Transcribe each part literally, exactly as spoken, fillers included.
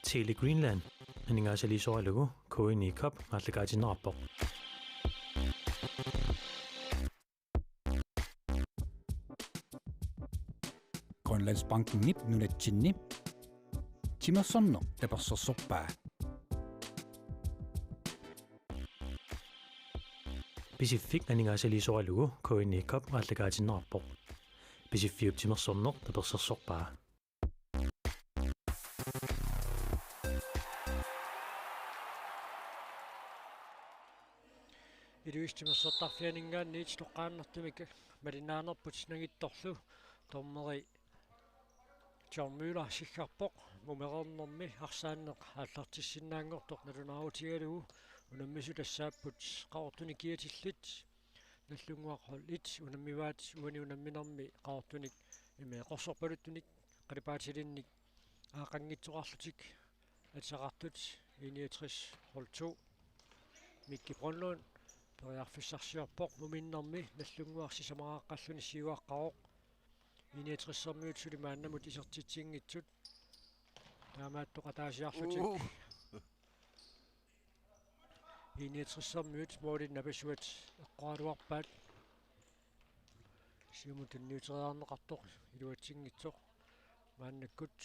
Tele Greenland aningaasaliisoralugu K N I Cup aallakaatinneqarpoq. Grønlandsbankenip nunatsinni timersorneq tapersersorpaa. Pisiffik aningaasaliisoralugu K N I Cup aallakaatinneqarpoq. Pisiffiup timersorneq tapersersorpaa. Inuit timersortarfianinngaanniit toqqaannartumik malinnaanerput nangittorlu dommeri John Møller siggarpoq, mumereernermi arsaanneq aallartissinnaanngortoq nalunaarutigalugu. Unammisut tassaapput Qaqortunik kiatillit, Nagdlunguaq hold et unammivaat, uani unamminermi Qaqortunik, imi, qorsorpaluttunik qalipaatilinnik aaqqanngitsoqarlutik atisaqartut. I niogtres hold to. Mikki Brønlund periarfissarsiorpoq, muminnermi Nagdlunguaq sisamaraqqalluni siuaqqaroq. I niogtressermiut suli maannamut isertitsinngitsut. Taamaattoqataasiarlutik. Uh. I niogtressermiut målit napasuat eqqoraluarpaat. Siumut tunniuteriarneqartoq iluatsinngitsoq. Maannakkut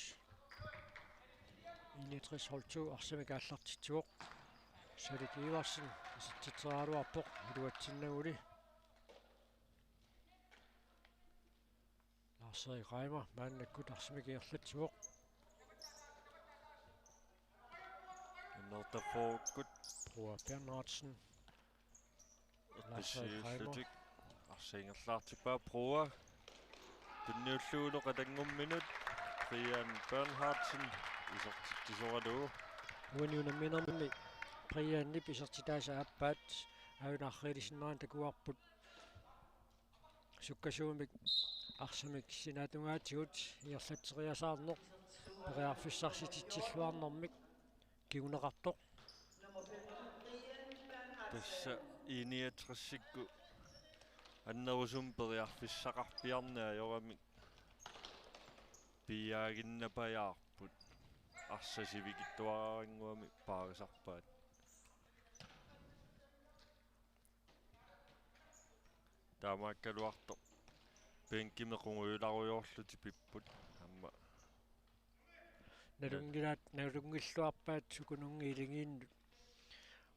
I niogtres hold to arsamik aallartitsivoq. Salik Iversen isertitseriaraluarpoq iluatsinnaguli. Lars-Erik Reimer maannakkut arsamik ingerlatsivoq. Annertafforukkut. Broa Bernhardsen. Lars-Erik Reimer. Eqqissiillutik. Arsaq ingerlaartippaa Broa. Tunniullugulu qatanngumminut Brian Bernhardsen isertitsisoralugu. Uani unamminermi Brianip isertitaasa aappaat aajuna arriilisinnaanera takuarput. Sukkasuumik arsamik sinaatungaatigut ingerlatseriasaarneq periarfissarsititsilluarnermik kinguneqartoq. Tassa I niogtresikkut annerusumik periarfissaqarpiarneq ajoramik piiaaginnapajaarput, arsaq sivikitsuararannguamik paarisarpaat. Taamaakkaluartoq bænkimi qungujularujoorlutik pipput aamma. Nalunngilaat, nalunngilluarpaat sukununnga iligiinnut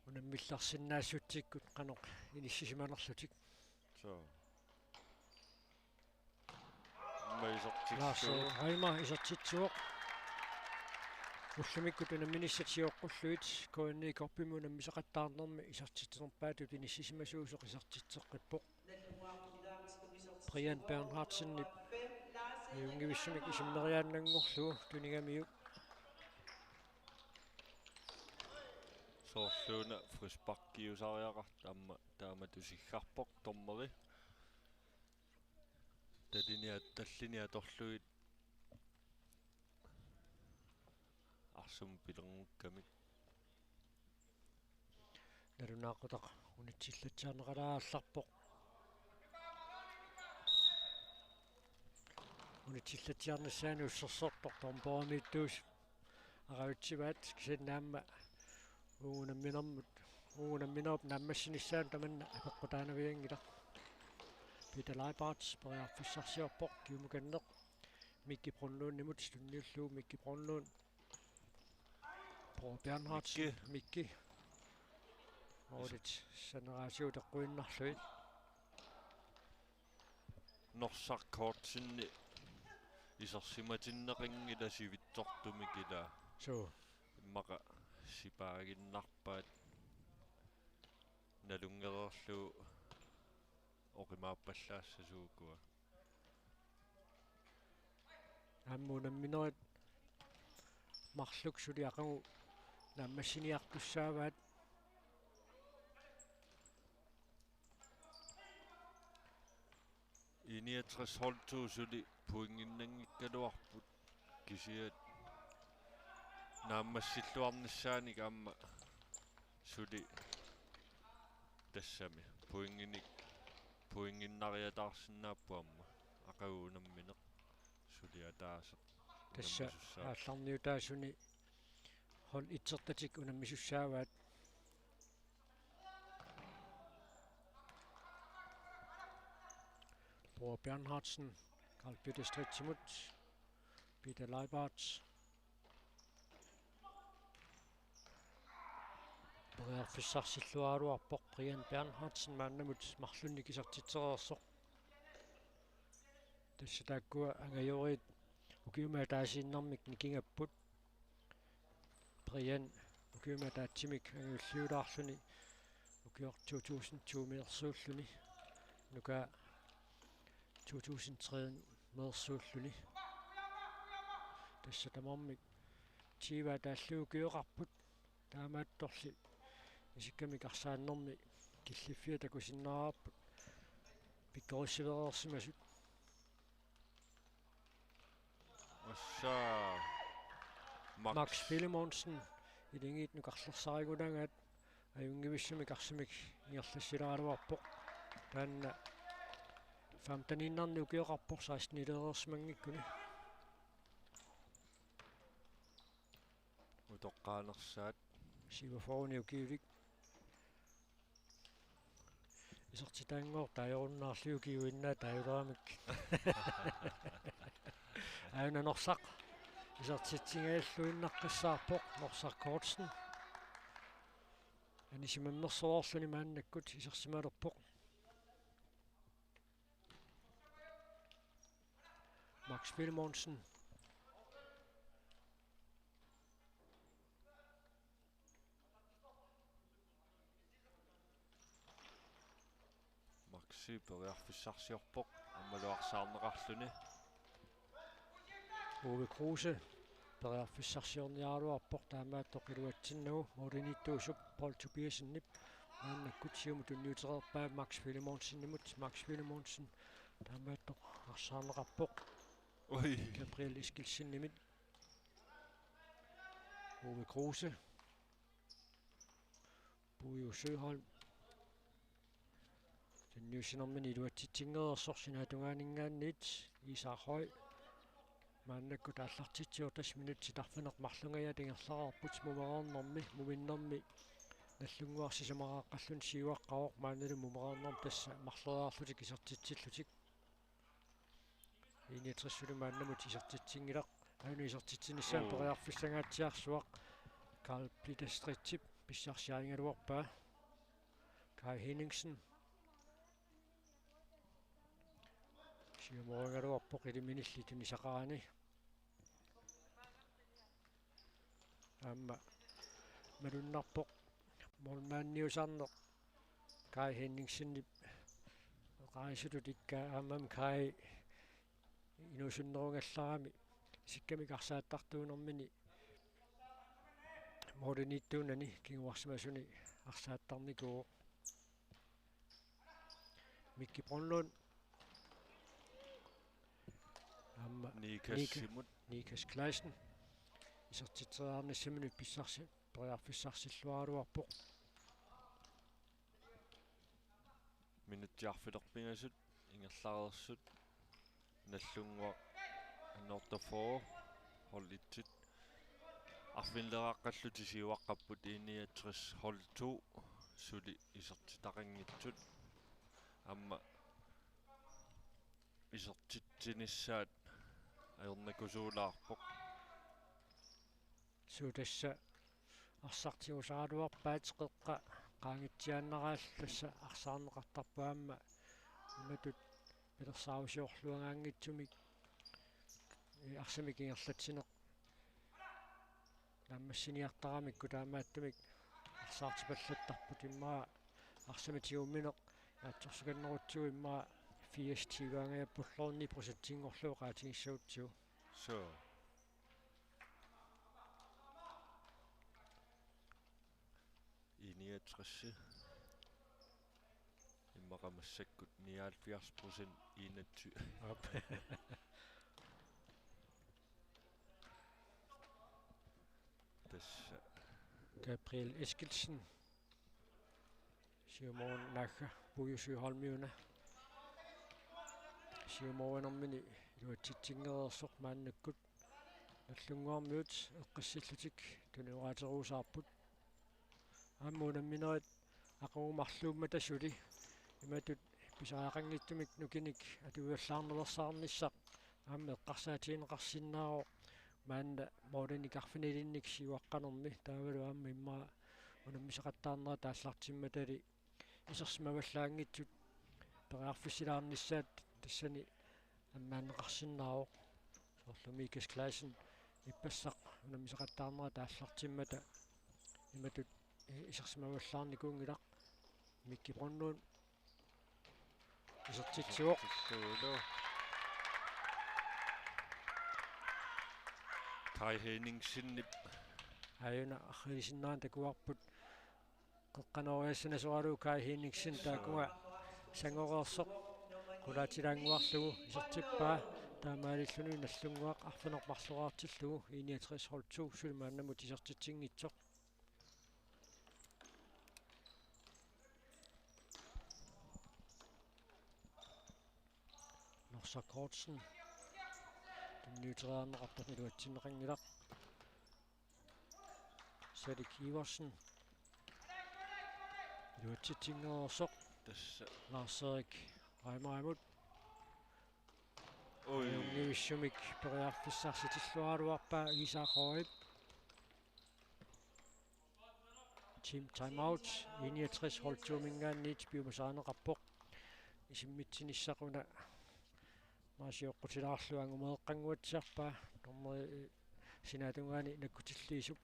unammillersinnaassutsikkut qanoq inissisimanerlutik. Soo. Aamma isertillugu. Lars Reimer isertitsivoq. Ullumikkut unamminissat sioqqullugit K N I Cupimi unammisaqattaarnermi isertitsinerpaatut inissisimasuusoq isertitseqqippoq. Brian Bernhardsenip ajunngivissumik isimmeriaannanngorlugu tunigamiuk. Soorluuna frisparkiusariaqartoq aamma taamatut siggarpoq dommeri. Tallini at-, tallini atorlugit arsaq pilerngukkami. Nalunaaqutaq unitsillatsiarneqalaallarpoq. Unitsillatsiarnissaanut ussersortoq dommerimiittuusut arajutsivaat, kisianni aamma uunga unamminermut, uunga unamminerup naammassinissaanut tamanna apeqqutaanavianngilaq. Peter Leibarth periarfissarsiorpoq kiumukanneq. Mikki Brønlundimut tunniullugu Mikki Brønlund. Broa Bernhardsen. Mikki. Mikki. Målit saneraasigut eqquinnarlugit. Norsaq kortsinni isersimatinneqanngilaq sivitsortumik ilaa. Suu. Immaqa sipaaginnarpaat nalunngereerlugu oqimaappallaassasoq ukua. Aamma unamminerit marluk suli aqagu naammassiniartussaavaat. I niogtres hold to suli pointinnanngikkaluarput, kisianni naammassilluarnissaanik aamma suli tassami pointinik, pointinnariataarsinnaapput aamma aqagu unammineq suli ataaseq. Tassa unammisussaavoq. Aallarniutaasuni hold et-ertatik unammisussaavaat. Bror Bernhardsen, Karl Peter Stridtimut, Peter Leibart. Periarfissarsilluaraluarpoq Brian Bernhardsen maannamut marlunnik isertitsereersoq. Tassa taakkua angajoriit ukiumi ataasiinnarmik nikingapput. Brian ukiumi ataatsimik angajulliulaarluni ukioq to tusind to-meersuulluni, Nuka to tusind tre-meersuulluni. Tassa tamarmik tyve ataallu ukioqarput. Taamaattorli isikkamik arsaannermi killiffia takusinnaavarput pikkorissivereersimasut. Assa Max. Max Filemonsen, ilingiit nukarlersarigulaangaat, ajunngivissumik arsamik ingerlassilaaraluarpoq. Taanna femteniinnarnik ukioqarpoq, sekstenileereersimanngikkuni. Utoqqaanersaat. Syvogfyrrenik ukiulik. Isertitaanngooq taajorunnaarlugu ukiuinnaa taajuleramik. Aana Norsaq isertitsingajalluinnaqqissaarpoq, Norsaq Kortsen. Anisimammersoorluni maannakkut isersimalerpoq. Max Filemonsen. Maxi periarfissarsiorpoq aammalu arsaarneqarluni. Ove Kruse periarfissarsiorniaraluarpoq taamaattoq iluatsinnagu, målimiittuusup Paul Tobiassenip. Maannakkut siumut tunniutereerpaa Max Filemonsenimut. Max Filemonsen taamaattoq arsaarneqarpoq. Oj. Gabriel Eskildsenimit. Ove Kruse. Pujo Søholm. Tunniussinermini iluatsitsingereersoq sinaatungaaninngaanniit Isak Høy. Maannakkut aallartitsivoq, tassa minutsit arfineq-marlungajaat ingerlareerput mumereernermi, muminnermi Nagdlunguaq sisamaraaqqalluni siuaqqavoq, maannalu mumereernermi tassa marloriarlutik isertitsillutik. I niogtres suli maannamut isertitsinngilaq. Aana isertitsinissaa Uu. Periarfissangaatsiarsuaq. Karl Peter Stridtip pissarsiarigaluarpaa. Kai Henningsen. Siumorigaluarpoq iliminilli tunisaqarani. Aamma malunnarpoq målmandiusarneq Kai Henningsenip oqarisutut ikkaa, aamma Kai inuusunnerugallarami isikkamik arsaattartuunermini målimiittuunani kinguarsimasuni arsaattarnikuuvoq. Mikki Brønlund. Aamma Nikas Nika-, Simut. Nikas Clausen. Isertitseriarnissaminut pissarsi-, periarfissarsilluaraluarpoq. Minutsit arfineq-pingasut ingerlareersut. Nagdlunguaq N otteogfyrre, hold et-it. Arfinileraqqallutik siuaqqapput, I niogtres hold to suli isertitaqanngitsut. Aamma isertitsinissaat ajornakusuulaarpoq. Suu, tassa arsaq tigusaraluarpaat, qeqqa qaangitsiaannaraallu tassa arsaarneqartarpoq, aamma imatut pilersaarusiorluagaanngitsumik, ee, arsamik ingerlatsineq naammassiniartaramikku, taamaattumik arsaartipallattarput, immaqa arsamik tigummineq naatsorsukannerutsigu immaqa firs tyve-angajappulluunniit procentinngorlugu oqaatigissagutsigu. Suu. I niogtres. Immaqa massakkut nioghalvfjerds procent enogtyve. Aap. Tassa. Gabriel Eskildsen. Siumut naagga Pujo Søholmiuna. Siumuinermini iluatsitsinngereersoq maannakkut. Nagdlunguarmiut eqqissillutik tunioraateruusaarput. Aamma unamminerit aqagu marluummata suli imatut pisariaqanngitsumik nukinnik atuivallaarnersaarnissaq aamma eqqarsaatigineqarsinnaavoq maanna målinik arfinilinnik siuaqqanermi, taavalu aamma immaqa unammisaqattaarnerat aallartimmatali isersimavallaanngitsut periarfissilaarnissaat tassani ammaanneqarsinnaavoq. Soorlu Mikas Clausen ippassaq unammisaqattaarnerat aallartimmata imatut isersimavallaarnikuunngilaq. Mikki Brønlund isertitsivoq. Isertitsivoq. Kai Henningsenip. Aajuna arriilisinnaaneq takuarput. Qeqqanooriassanasoralugu Kai Henningsen taakunga sangoreersoq qulaatilaannguarlugu isertippaa, taamaalilluni Nagdlunguaq arfineq-marloraartillugu I niogtres hold to suli maannamut isertitsinngitsoq. Norsaq Kortsen tunniuteriarneqartoq iluatsinneqanngilaq. Salik Iversen iluatsitsinngoreersoq. Tassa Lars-Erik Reimerimut. Oi. Ajunngivissumik periarfissarsitilluaraluarpaa Isak Højip. Team timeout, I niogtres hold to-minngaanniit piumasarineqarpoq. Isimmitsinissaq una maani sioqqutilaarlugu angumeeqqannguatsiarpaa, dommeri sinaatungaani nakkutilliisup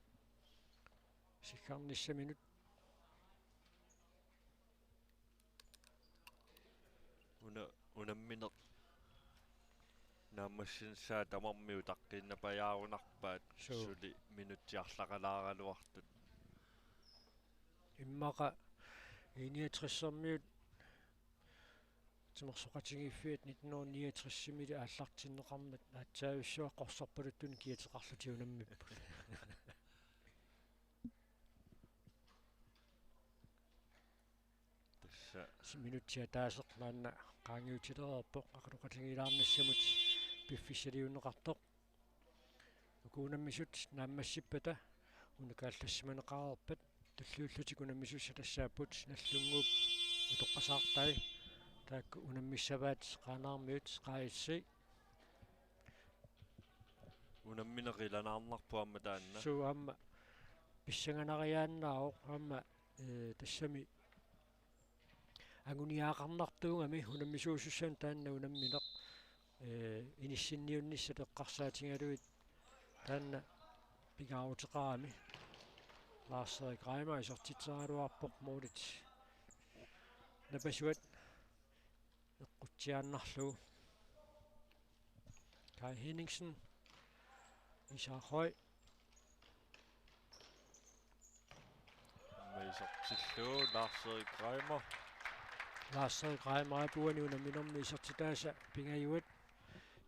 siggarnissaminut. Una, unammineq naammassinissaa tamarmi utaqqiinnapajaarunarpaat. Suu. Suli minutsit arlaqalaaraluartut. Immaqa I niogtres-ermiut timersoqatigiiffiat nitten hundrede niogtres-imili aallartinneqarmat aatsaavissuaq qorsorpaluttunik kiateqarlutik unammipput. Tassa. Minutsit ataaseq maanna qaangiutilereerpoq, aqaguqatigiilaarnissamut piffissaliunneqartoq. Uku unammisut naammassippata unikaallassimaneqareerpat, tulliullutik unammisussat tassaapput Nagdlunguup utoqqasaartai, taakku unammissavaat Qaanaarmiut, Q S C. Unammineq ilanaarnarpoq aamma taanna. Suu, aamma pissanganariaannaavoq aamma, ee, tassami anguniagaqarnartuugami unammisuusussanut taanna unammineq, ee, inissinniunnissat eqqarsaatigalugit taanna pingaaruteqarami. Lars-Erik Reimer isertitseraluarpoq, målit napasuat eqqutsiaannarlugu. Kai Henningsen, Isak Høy. Aamma isertillugu Lars-Erik Reimer. Lars-Erik Reimer uani unamminermi isertitaasa pingajuat.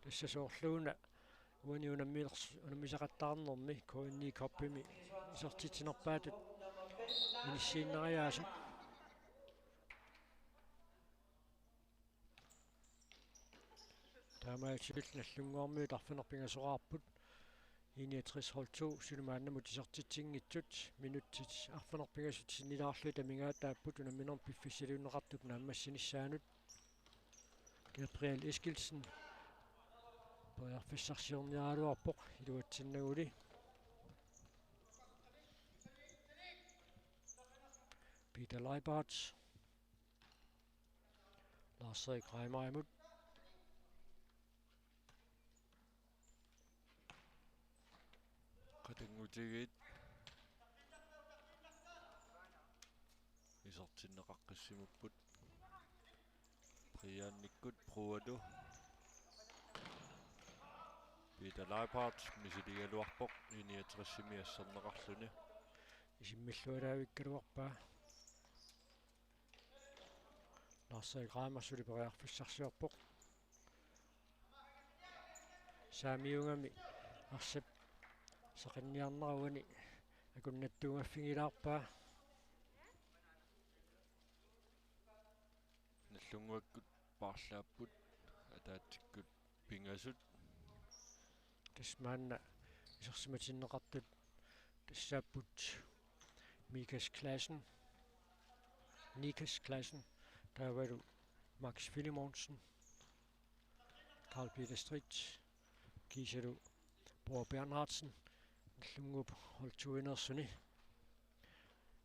Tassa soorluuna uani unammilers-, unammisaqattaarnermi K N I Cupimi isertitsinerpaatut inissiinnariaasoq. Taamaalillutik Nagdlunguarmiut arfineq-pingasoraarput. I niogtres hold to suli maannamut isertitsinngitsut, minutsit arfineq-pingasut sinnilaarlugit amigaataapput unamminermi piffissaliunneqartup naammassinissaanut. Gabriel Eskildsen periarfissarsiorniaraluarpoq iluatsinnaguli. Peter Leibhardt. Lars-Erik Reimerimut. Qatanngutigiit isertinneqaqqissimapput. Brianikkut Prualu. Peter Leibhardt misiligaluarpoq I niogtres-imi asserneqarluni. Isimmillualaavikkaluarpaa. Lars-Erik Reimer suli periarfissarsiorpoq. Saamiugami arsap saqinniarnera uani akunnattuungaffigilaarpaa. Nagdlunguakkut paarlaapput, ataatsikkut pingasut. Tassa maanna isersimatinneqartut tassaapput Mikas Clausen, Nikas Clausen, taavalu Max Filemonsen, Karl Peter Stridt, kiisalu Bror Bernhardsen, Nagdlunguup hold to-ineersuni.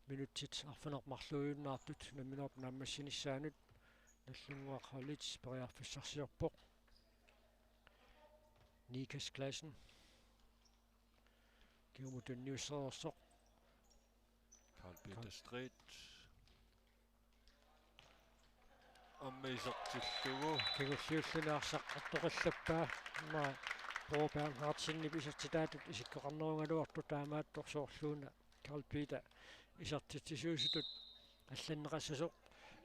Minutsit arfineq-marluujunnaartut unamminerup naammassinissaanut Nagdlunguaq hold et periarfissarsiorpoq. Nikas Clausen. Kingumut tunniussereersoq. Karl Peter Stridt. Aamma isertillugu. Kingulliulluni arsaq attoqallappaa. Aamma Bror Bernhardsenip isertitaatut isikkoqarnerugaluartoq, taamaattoq soorluuna Karl Peter isertitsisuusutut allanneqassasoq.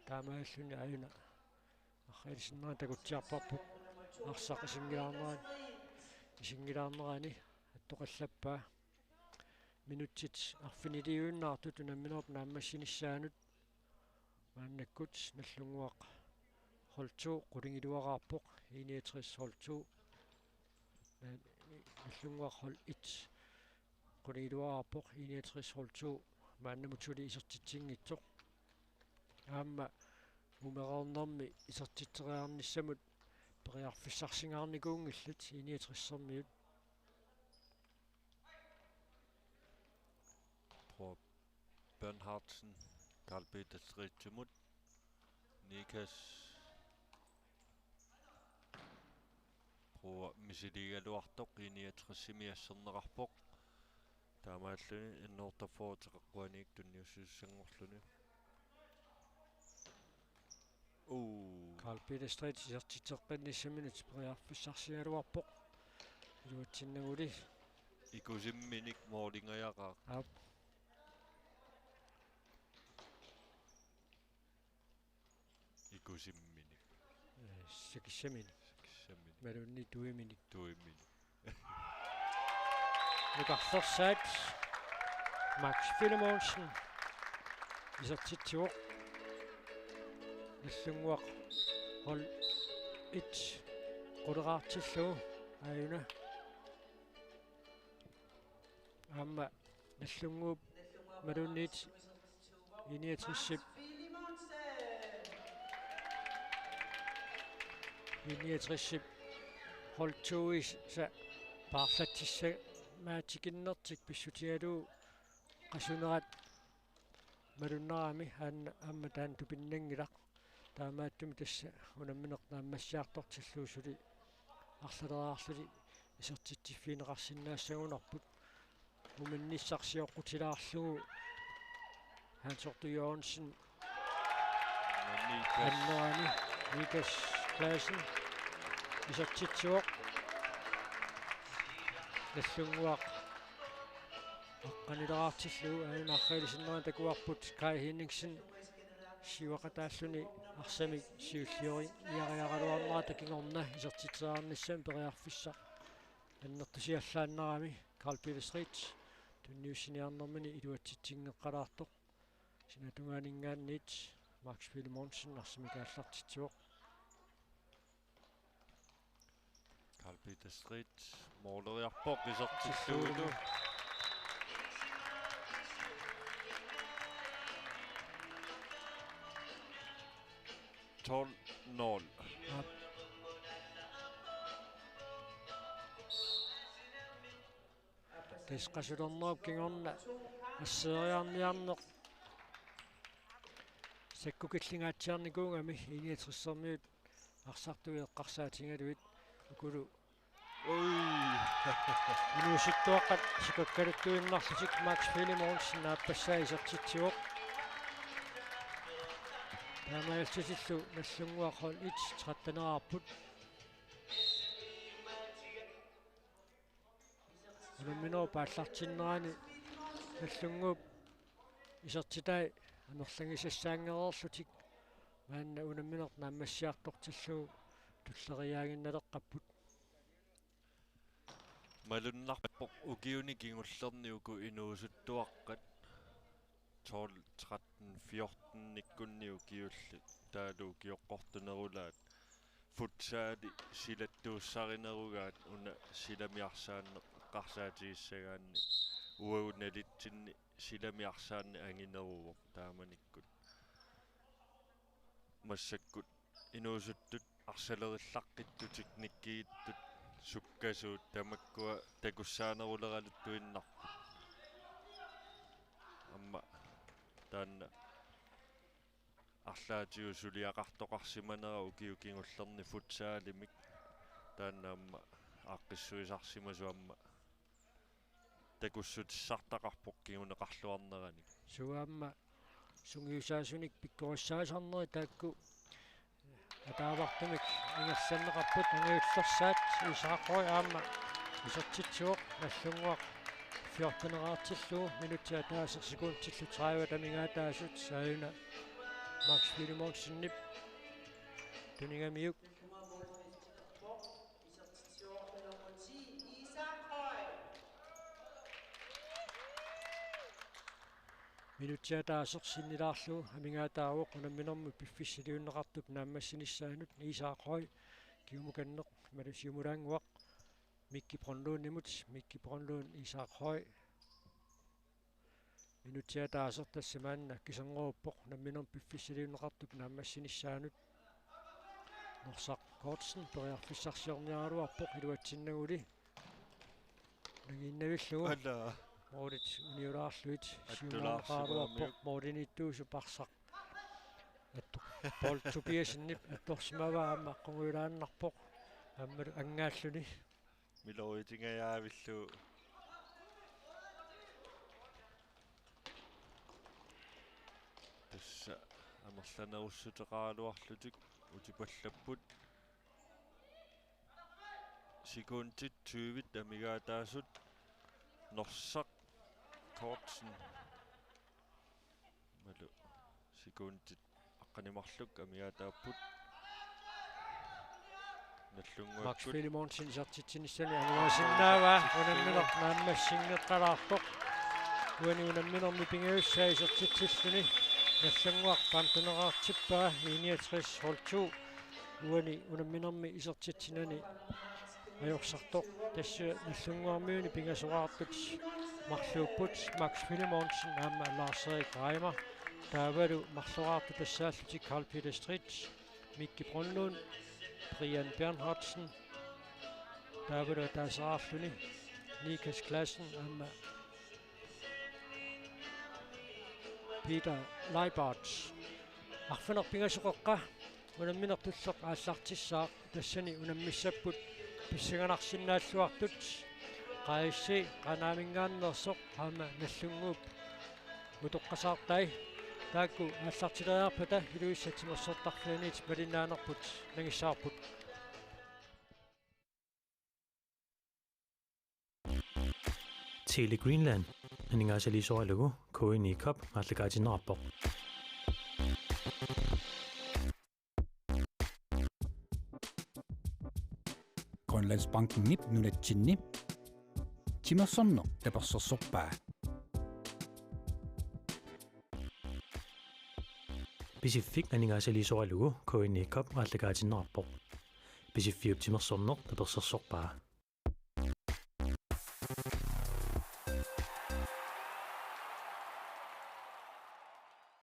Taamaalilluni aajuna arriillisinnaanera takutsiarparput. Arsaq isinngilaarnerani, isinngilaarnerani attoqallappaa. Minutsit arfiniliujunnaartut unamminerup naammassinissaanut. Maannakkut Nagdlunguaq hold to qulingiluaraarpoq, enogtres hold to. Nagdlunguaq hold et qulingiluaraarpoq, enogtres hold to. Maannamut suli isertitsinngitsoq. Aamma uumereernermi isertitseriarnissamut periarfissarsingaarnikuunngillat enogtresermiut. Bror Bernhardsen, Karl Peter Stridtimut, Nikas. Bror misiligaluartoq enogtresimi asserneqarpoq. Taamaalluni N otteogfyrre teqaqquaniit tunniussussanngorluni. Uu. Karl Peter Stridt isertitseqqinnissaminut periarfissarsigaluarpoq. Iluatsinnaguli. Ikusimminik moolingajaqaaq. Aap. Ikusimminik. Eh, sakissaminik. Sakissaminik. Imaluunniit tuiminik. Tuiminik. Nukarlersaat Max Filemonsen isertitsivoq. Nagdlunguaq hold et quleraartillugu aajuna. Aamma Nagdlunguup imaluunniit enogtresip, enogtresip hold to-issa paarlatsissamaatikinnertik pissutigalugu qasunerat malunnarami aamma, aamma taanna tupinnanngilaq. Taamaattumik tassa unammineq naammassiartortillugu suli arlaleriarlutik isertitsiffigineqarsinnaassagunarput. Uminnissaq sioqqutilaarlugu Hans Otto Jørgensen. Nikas. Annerani Nikas Clausen isertitsivoq. Nagdlunguaq aqqanileraartillugu aajuna arriillisinnaanera takuarput Kai Henningsen siuaqataalluni arsamik siullioriaraluarnerata kingorna isertitseriarnissamut periarfissaq annertusiallaannarami. Karl Peter Stridt tunniussiniarnermini iluatsitsinngeqqalaartoq. Sinatungaaninngaanniit Max Filemonsen arsamik aallartitsivoq. Karl Peter Stridt mooleriarpoq isertitsillugulu. Tolv nul. Aap. Tassa qasulernerup kingorna asseeriarniarneq sakkukillingaatsiarnikuugami enogtresermiut arsartui eqqarsaatigalugit ukulu. Ui. Inuusuttuaqqat sikakkaluttuinnarlutik Max Filemonsen aappassaa isertitsivoq. Taamaalillutillu Nagdlunguaq hold et tretten-eraarput. Unamminerup aallartinnerani Nagdlunguup isertitai amerlangisassaanngereerlutik maanna unammineq naammassiartortillugu tulleriiaaginnaleqqapput. Malunnarpoq ukiuni kingullerni uku inuusuttuaqqat tolv, tretten, fjorten-ikkunni ukiullit taavalu ukioqqortunerulaat futsali silattuussarinerugaat una silami arsaanneq eqqarsaatigissagaanni uagut nalitsinni silami arsaanni angineruvoq taamanikkut. Massakkut inuusuttut arsalerillaqqittunik teknikkiittut sukkasuut tamakkua takussaaneruleraluttuinnarput. Aamma taanna arlaatigut suliaqartoqarsimanera ukiut kingullerni futsalimik taanna aamma aaqqissuisarsimasoq aamma takussutissartaqarpoq kinguneqarluarneranik. Suu aamma sungiusaasunik pikkorissaasarneri taakku ataavartumik ingerlanneqarput, angajullersaat Isak Høegh aamma isertitsivoq, Nagdlunguaq fjorteneqartillugu minutsit ataaseq sekundillu tredive amigaataasut, aajuna Max Filemonsenip tunigamiuk. Minutsit ataaseq sinnilaarlugu amigaataavoq unamminermi piffissaliunneqartup naammassinissaanut. Isak Høegh kingumukanneq imaluunniit siumulaannguaq Mikki Brønlundimut, Mikki Brønlund, Isak Høegh. Minutsit ataaseq tassa maanna kingoruppoq unamminermi piffissaliunneqartup naammassinissaanut. Norsaq Kortsen periarfissarsiorniaraluarpoq iluatsinnaguli. Nangiinnavillugu. Ala. Målit uniulaarlugit. Attulaarsimagamiuk. Siumaarneqaraluarpoq målimiittuusoq arsaq. Attu-, Paul Tobiassenip attorsimavaa aamma qungujulaannarpoq. Aammalu angaalluni. Miloriutingajaavillugu. Tassa amerlanerussuteqaraluarlutik utipallapput. Sekundit tyvit amigaataasut Norsaq Kortsen. Malu sekundit aqqaneq-marluk amigaataapput. Nagdlunguakkut. Max Filemonsen isertitsinissani angumaasinnaavaa, unammineq naammassinngeqqalaartoq. Uani unamminermi pingajussaa isertitsilluni Nagdlunguaq femteneqartippaa, I niogtres hold to. Uani unamminermi isertitsinani ajorsartoq. Tassa Nagdlunguarmiuni pingasoraartut marluupput, Max Filemonsen aamma Lars Erik Reimer. Taavalu marloraartut tassaallutik Carl Peter Street, Mikki Brønlund, Brian Bernhardsen. Taavalu ataaseq aalluni Nikas Klassen aamma Peter Leibart. Arfineq-pingasoqeqqa unamminertulleq aallartissaaq, tassani unammissapput pissanganarsinnaalluartut Q S C Qaanaaminngaanneersoq aamma Nagdlunguup utoqqasaartai. Taakku aallartileriarpata Ilulissat timersortarfianiit malinnaanerput nangissavarput. Tele Greenland aningaasaliisoralugu K N I Cup aallakaatinneqarpoq. Grønlandsbankenip nunatsinni timersorneq tapersersorpaa. Pisiffik aningaasaliisoralugu K N I Cup aallakaatinneqarpoq. Pisiffiup timersorneq tapersersorpaa.